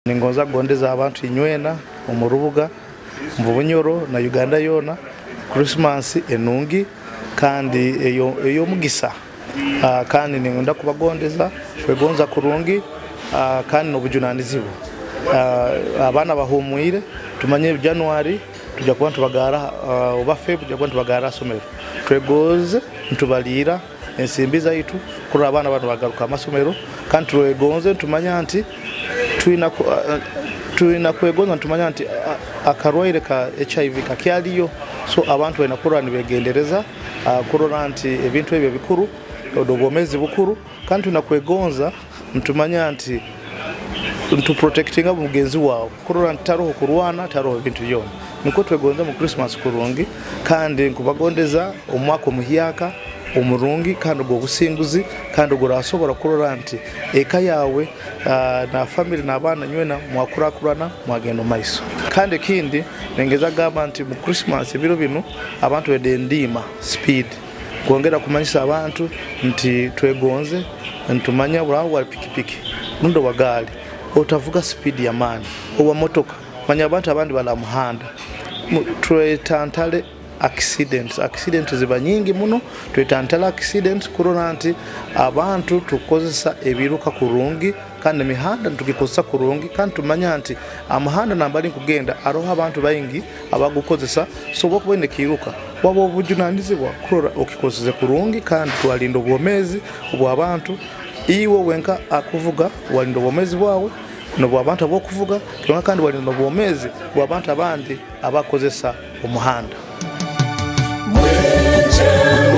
Ningonza kugondeza abantu inywena omu rubuga mu Bunyoro na Uganda yoona Christmas enungi kandi ey'omugisa, kandi ningenda kubagondeza kwegonza kurungi, kandi n'obujunanizibwa. Abaana bahumwire, tumanye January tujja kuba nitubagara, oba Feb tujja kuba nitubagara asomero. Twegonze nitubaliira ensimbi zaitu kurora abaana banu bagaruka amasomero, kandi twegonze nitumanya nti twina kwegonza nitumanya nti akarwaire ka HIV kakyaliyo, so abantu balina kurora nibegendereza, kurora nti ebintu ebyo bikuru, obwomeezi bukuru, kandi twina kwegonza nitumanya nti nituprotectinga mugenzi wawe kurora nti taroho kurwana, taroho ebintu byona. Nikwo twegonza mu Christmas kurungi, kandi nkubagondeza omwaka omuhyaka omurungi kandi ogw'obusinguzi, kandi ogurasobora kurora nti eka yawe, na family n'abaana nywena mwakurakurana mwagenda omu maiso. Kandi ekindi nengeza kugamba nti mu Christmas ebiro binu abantu bede endiima speed, kwongera kumanyisa abantu nti twegonze ntumanya buraho wa pikipiki rundi wa gaali otavuga speed ya maani owa motoka, manya abantu abandi bala muhanda. Twetantale accidents. Accidents ziba nyingi muno, twetantale accidents kurora nti abantu tukozesa ebiruka kurungi kandi emihanda nitugikozesa kurungi, kandi tumanya nti amuhanda nambali nkugenda aroho abantu baingi abagukozesa, so bwokuba oine ekiruka waba obujunanizibwa kurora okikozese kurungi, kandi twalinda obwomezi obw'abantu. Iwe wenka akuvuga walinda obwomezi bwawe n'obw'abantu abokuvuga, kyonka kandi walinda obwomezi bw'abantu abandi abakozesa omuhanda. Mwije.